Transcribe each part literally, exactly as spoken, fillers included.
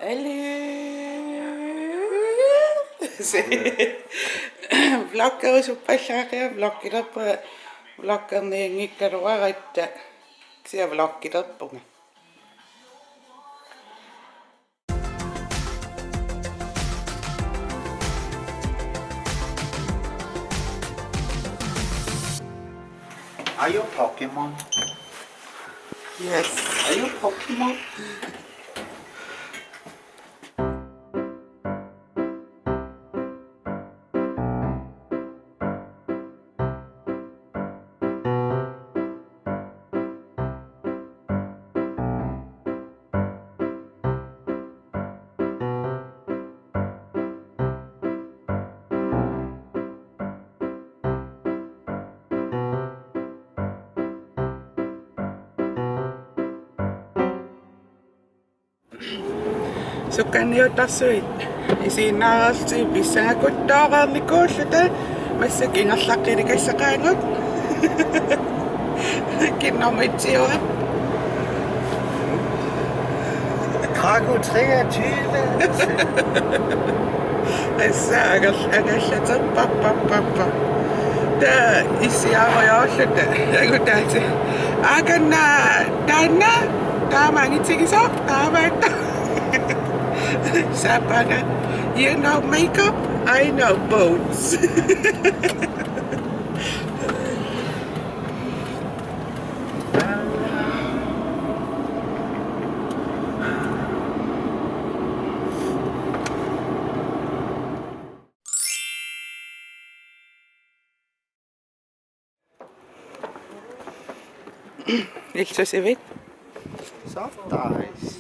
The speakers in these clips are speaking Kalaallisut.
Hello. Vloggerusuppallaaqia, vloggilerpunga, vloggernianngikkaluaratta. Kisianni vloggilerpunga. Are you Pokemon? Yes. Are you Pokemon? Sukkanniuttarsuit isiginnaarlutik pissangakuttooreernikuulluta, massakkut ingerlaqqilikassaqaagut. Kinnermitsiua. Cargo treogtyve. Assa angal-, angallaterpappappappa. Taava issiarujoorluta. Angutaati. Akanna, taanna, taama angitigisoq, taava. Sapaatip, you know makeup, I know boats. Illusiviit? Soft ice.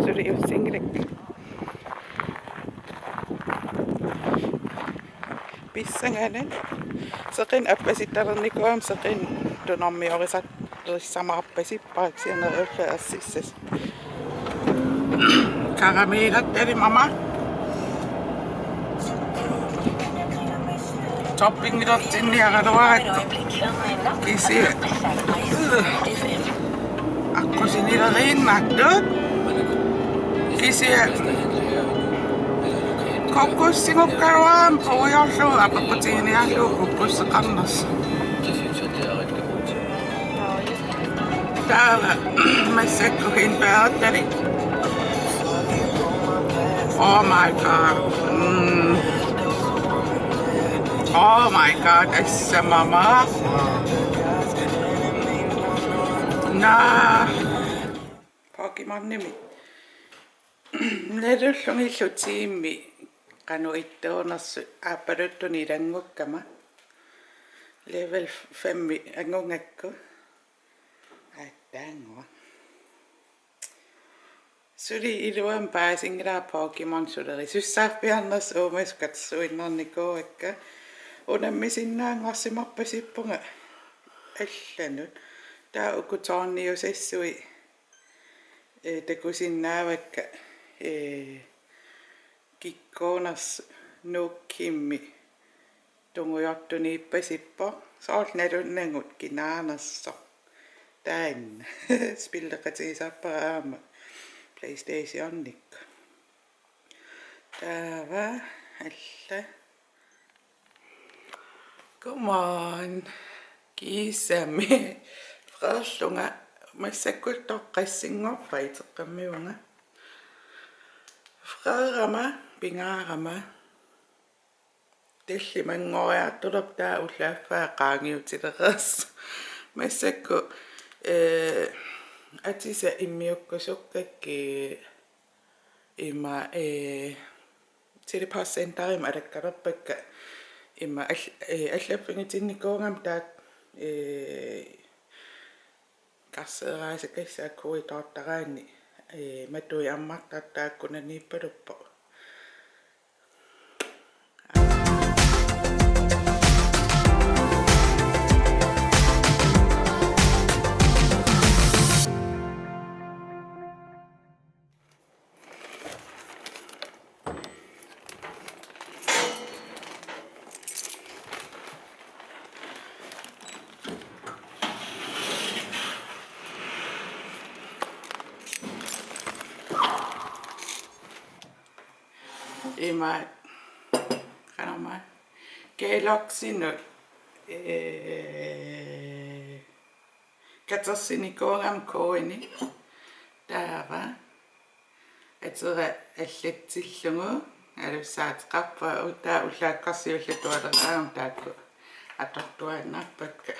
Suli ussinglik. Pissanganaq. Seqineq appasittarnikuugama seqineq tunormiorisat-, -rissamaarpasippaat sianerulla assissas. Karamelertalik aamma. Toppingilertinniaraluarakku. Kisianni. Aqqusinileriinnattut. Kisianni. Kokossimukkaluaram puiorlu apeqqutiginiarlugu kokosseqarnersoq. Taava massakkut hindbærtalik. Oh my God. Mm. Oh my God, assamama. Naa. Pokemonimik. Nalullugillu tiimi qanoq ittuunersut aappaluttunik ilanngukkama. Level fem angugakku. Attaannguaq. Suli iluamik paasinngilaq Pokemon sulerissussaaffiarnersoq uumasut katersuinnarnikuuakka. Unammisinnaanngorsimarpasippunga allanut. Taava uku toorniusassuit, ee, takusinnaavakka, ee, kikkuunersoq Nuukkimmi tungujortuniippasippoq. Soorlu nalunnagut kinaanersoq. Taanna. Spilleqatigisarpara aamma PlayStationikkut. Taava alla. Come on. Kiisami. Freerlunga massakkut toqqassinngorpat iteqqammivunga. Freerama, pingaarama. Tallimanngoriartulerpoq taava ullaaffaa qaangiutilereersoq. Massakkut, ee, atisat immiukkusukkakkit ima, ee, Tele-Post Centerimi alakkalerpakka ima all-, ee, allaffigitinnikuugama taakku, ee, karseeraasakassaat kuitoortaraanni, ee, matuit ammartartut taakkunaniippaluppoq. Ima, qanormaa, Kellogg'sinut, ee, katersinikuugama K-ini. Taava atera allatsillugu alussaateqarpunga, uta ullaakkorsiullatualeraangama taakku atortuaannarpakka.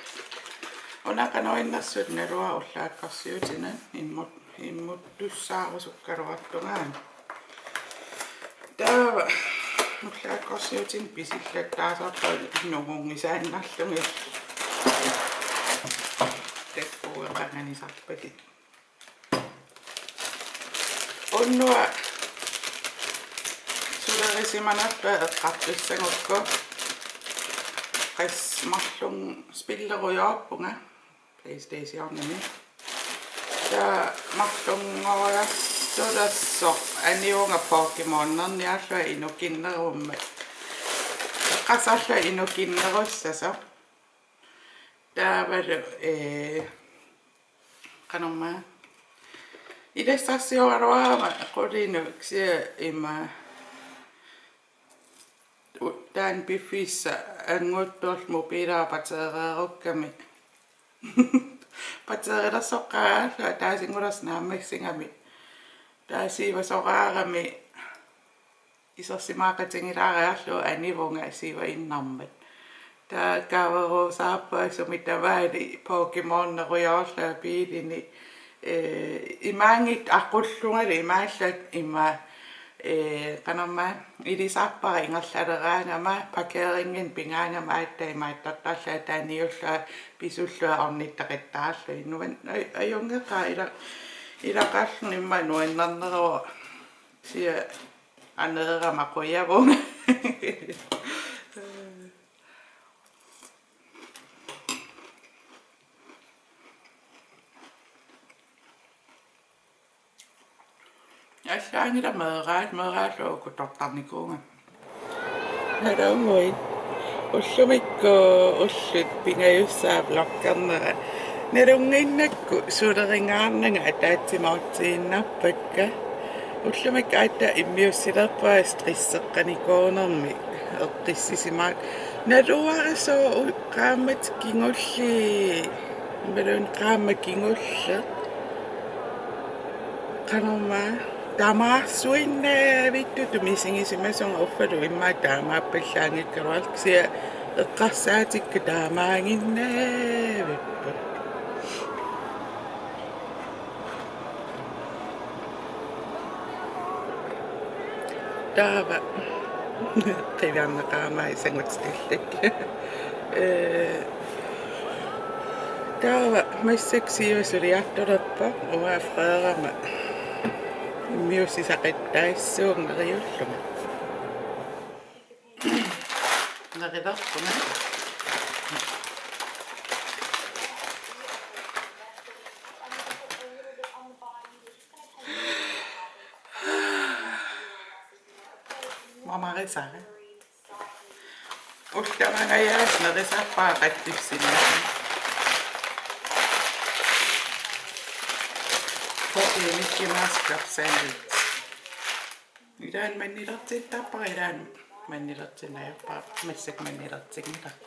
Una qanoq innersut naluara ullaakkorsiutinik immut-, immuttussaarusukkaluartunga. Taava ullaakkorsiutinik pisillattaasarpara nungunngisaannarlugit. Takkuueqanganisarpakka. Unnuaq sulerisimanerpaa eqqartussagukku, qas marlunnik spillerujoorpunga PlayStationimi. Taava marlunngoriartulersoq anivunga Pokémonnerniarlunga inukinnerummat. Eqqarsarlunga inukinnerussasoq. Taavalu, ee, qanormaa, ilassarsioraluarama qulinut, kisianni ima u-, taanna piffissaq annguttorlu mobiilera battereerukkami. Batterilersoqqaarlunga ataasinngulersoq naammassigami. Taava siivasoraarami isersimaaqatigilaariarlugu anivunga siiva innarmat. Taava kaaveruusaarpunga sumi tamaani Pokémonnerujoorlunga biilini, ee, imaanngitsoq aqullungalu imaallugu ima, ee, qanormaa, ilisarpara ingerlaleraangama parkeringinnut pigaangama aatsaat imaattortarlunga taaniullunga pisullunga ornittaqattaarlugit. Nuan-, aj-, ajunngeqaaq ila-, ilaqarluni immaqa nuannerneruvoq. Kisianni aneerama qujavunga. Allaanngilaq meeraa-, meeraallugu tortarnikuugama. Nalunnguit. Ullumikkut ullut pingajussaat vloggernera. Nalunnginnakku suleringaarnanga ataatsimoortiinnarpakka. Ullumikkut aatsaat immiussilerpunga stresseqqanikuunermik eqqissisimasoq. Naluara sooq u-, qaammatit kingulliit. Imaluunniit qaammat kingulleq. Qanormaa, tamaarsuinnavittutut misigisimasunga, uffalu immaqa taamaappallaanngikkaluarlunga, kisianni eqqarsaatikka taamaaginnavipput. Taava. Qiviarneqarama isangutitillak. Ee, taava massakkut siiva suliartulerpoq, uanga freerama immiussisaqattaassuunga neriullunga. Nerilerpunga. Mamarisara. Ullamangajaa nerisarpara qattussinnagu. Poki Mickey Mouse Club Sandwich. Ilaanni mannilertittarpara, ilaanni mannilertinnajarpara, massakkut mannilertinngilaq.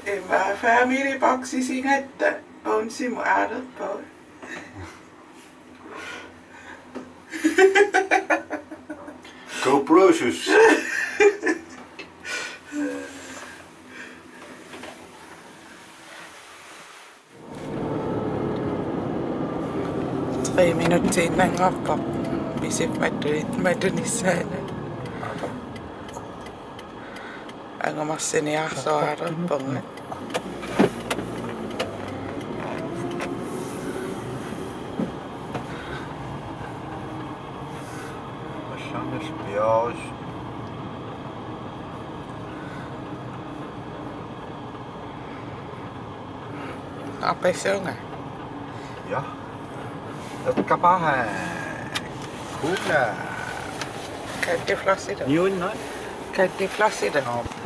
Ima family boxisigatta Bouncy-mut aalerpoq. Go Brutus. Tre minutsiinnanngorpoq pisip matu-, matunissaanut. Angumersiniarsuararpunga. Massaanis piaas. Apesunga. Ja. Takkapaa. Hula. Candy floss-ita. Niuinnaq. Candy floss-ita. Nå.